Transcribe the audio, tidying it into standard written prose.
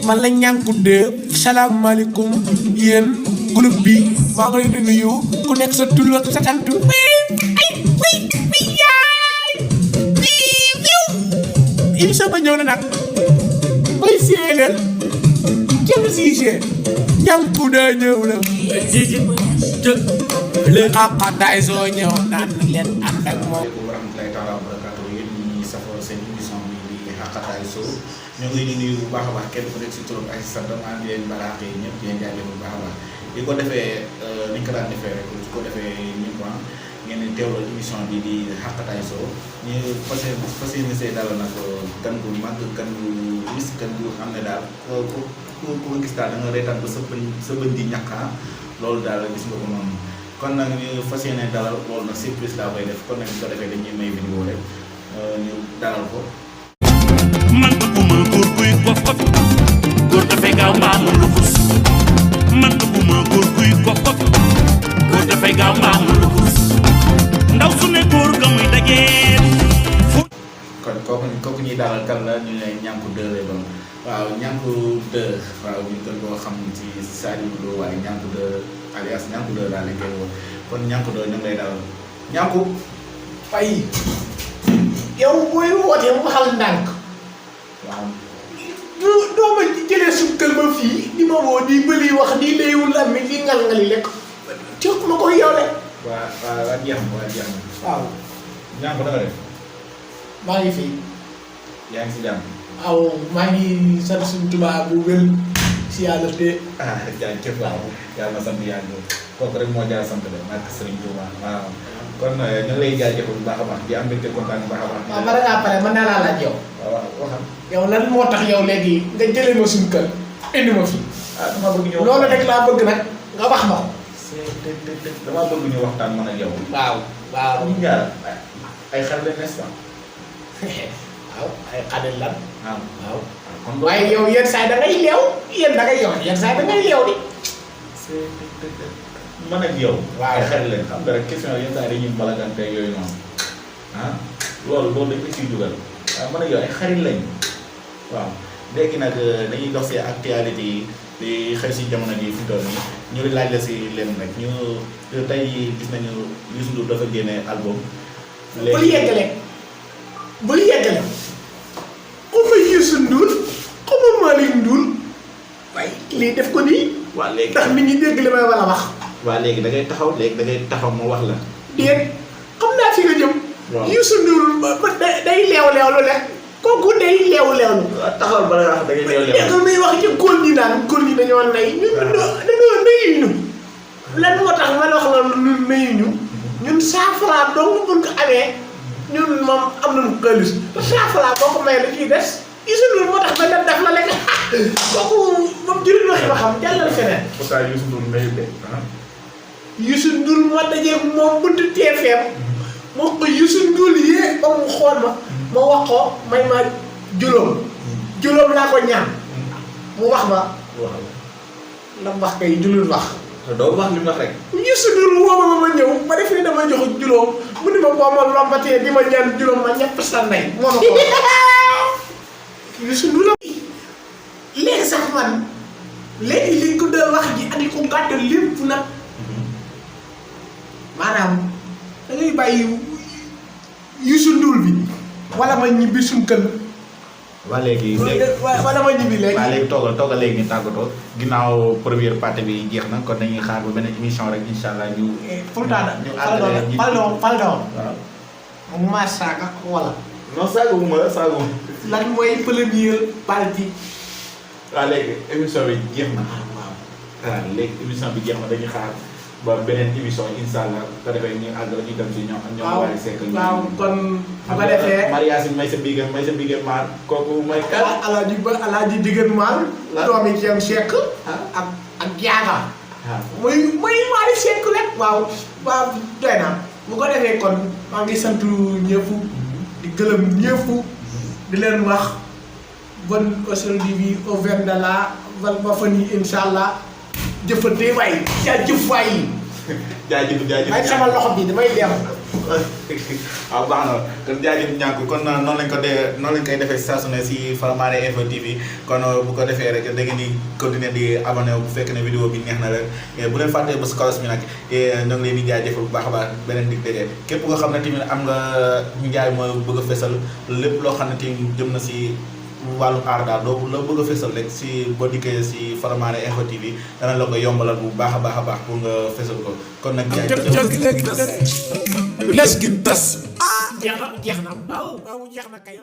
man la ñànku de salaamaaleykum yéen groupe bi maa ngi leen di nuyu ku nekk sa tur ak sa sant émission ba ñëw na nag bay séeréer kenn siise ñànku de ñëw na leen xaqataay soo ñëw naan leen ànd ak moom. wa rahmatulahi taala wa barakatuh yéen ñi safoo seen émission bi di xaqataay soo ñoo ngi leen di nuyu bu baax a baax kenn ku nekk si turam ak si santam maa ngi leen balaax yi ñëpp di leen jaajëfal bu baax a baax di ko defee ni ñu ko daan defee rek su ko defee ñëpp ngeen di teewloo émission bi di xaqataay soo ñu fas yéene see dalal nag gan gu mag gan gu wis gan gu xam ne daal ku gis daal da nga reetaan ba sa bëñ di ñàkk loolu daal gis nga ko noonu kon nag ñu fas yéene dalal loolu nag surprise laa koy def kon nag ñu ko defee dañuy may vidéo rek ñu dalal ko. man bëgguma góor guy kof kof góor dafay gaaw mbaamu lukus man bëgguma góor guy kof kof góor dafay gaaw mbaamu lukus ndaw su ne góor ga muy dajee kon kooku ñuy dalal kan la ñu ne ñànku deux lay doon waaw ñànku deux waaw ñu gën koo xam ci Sadio Lo waaye ñànku deux alias ñànku deux daal lañ koy woo kon ñànku deux ñu ngi lay dalal ñànku. ay yow booy wootee mu waxal ndànk waaw. doo ma jëlee sukkal ma fii di ma woo di bëli wax di léewul am mi di ngal-ngali lekk jox ma ko yow de. waa jeex na. waaw. ñànku da nga def. maa ngi fi. yaa ngi si jàmm. waaw maa ngi sant suñu tubaab bu wér si yàlla te. jaajëf waaw yàlla na sant yàlla kooku rek moo jaar sant de maa ngi Sëriñ Tuuba waaw kon ñu ngi lay jaajëfal bu baax a baax di am mbégte kontaan bu baax a baax. waaw bala ngaa pare mën naa laa laaj yow. waaw waxam. yow lan moo tax yow léegi nga jëlee ma suñu kër indi ma fi. dama bëgg ñu loolu rek laa bëgg nag nga wax ma ko. dama bëgg ñu waxtaan man ak yow. waaw. ñu jaar ay xel la n'est-ce pas. waaw ay xale lan. waaw. kon waaye yow yenn saa yi da ngay leew da ngay yow yenn saa yi da ngay leew di. man ak yow. waaw ay xel leen xam nga rek question yenn saa yi dañuy mbalagante yooyu noonu loolu dañ ko ciy dugal waaw man ak yow ay xarit lañ waaw léegi nag dañuy dox si actualité yi di xew si jamono ji fi doon nii ñu laaj la si leen rek ñu tey gis nañu Youssou Ndour dafa génne album. bul yeggale ku ma Youssou Ndour ku ma Malick Ndour waaye lii def ko nii. waa léegi ndax nit ñi dégg li may war a wax. waa léegi da ngay taxaw ma wax la. déet xam naa fi nga jëm. waaw Youssou Ndour day leew-leewlu rek kooku day leew-leewlu. waaw taxawal ba la wax da ngay leew-leewlu. may wax ci góor ñi naan góor ñi dañoo nay. dañoo nayu ñu. lan moo tax ma wax la ñun nayu ñu. ñun 100 francs dong buñ ko amee ñun moom am nañu xaalis te 100 francs boo ko mayee da ciy des. Youssou Ndour moo tax ba dem daf la lekk kooku moom jëriñ waxi ma xam jàllal feneen. pourtant Youssou Ndour nayu de Youssou Ndour moo dajee moom buntu TFM moo ko Youssou Ndour yee ba mu xool ma wax ko may ma juróom laa ko ñaan mu wax ma la mu wax kay julul wax. doo wax li mu wax rek. Youssou Ndour woo ma ñëw ma def ni damay jox juróom mu ni ma boo ma lombatee di ma ñaan juróom ma ñett sa ndey moo ma ko Youssou Ndour la léegi sax man léegi li ko doon wax ji ak li ko gàttal lépp nag maanaam da ngay bàyyi Youssou Ndour bi wala ma ñibbi suñu kër. waa léegi wala ma ñibbi léegi. waa léegi toogal léegi ñu tàggatoo ginnaaw première partie bi jeex na kon dañuy xaar ba beneen émission rek incha allah ñu. pourtant Faldo waaw mu maa saaga wala. non saaguma. lan mooy première partie. waa léegi émission bi jeex na. waaw léegi émission bi jeex na dañuy xaar ba beneen émission incha allah te defee ñu àgg ñu dem si ñoom. waaw Wally Seck waaw kon bu ko defee. Mariasin may sa bigé maar kooku may kan. alaaji diggan maar. doomi Thiam Seck. ak Diaga. muy Wally Seck rek. waaw doy na bu ko defee kon maa ngi sant ñëpp di gërëm ñëpp di leen wax bonne aujourd'hui au vin de la ba fan yi incha allah jëfandee waay jaajëf waay. jaajëf ay sama loxo bi damay dem. waaw baax na kon jaajëf ñàkk kon noonu lañ koy defee saa su ne si Faramare Info TV kon bu ko defee rek da ngeen di continuer di abonné bu fekk ne vidéo bi neex na rek bu leen fàttee ba si kawas bi nag ñoo ngi leen di jaajëfal bu baax a baax beneen dig dégee képp nga xam ne tamit am nga njaay mooy bëgg a fesal lépp loo xam ne tamit jëm na si wàllu aar daal loo bëgg a fesal rek si boo dikkee si Faramare Info TV dana la ko yombalal bu baax a baax pour nga fesal ko kon nag jaay les gi tas jeex na waaw jeex na kay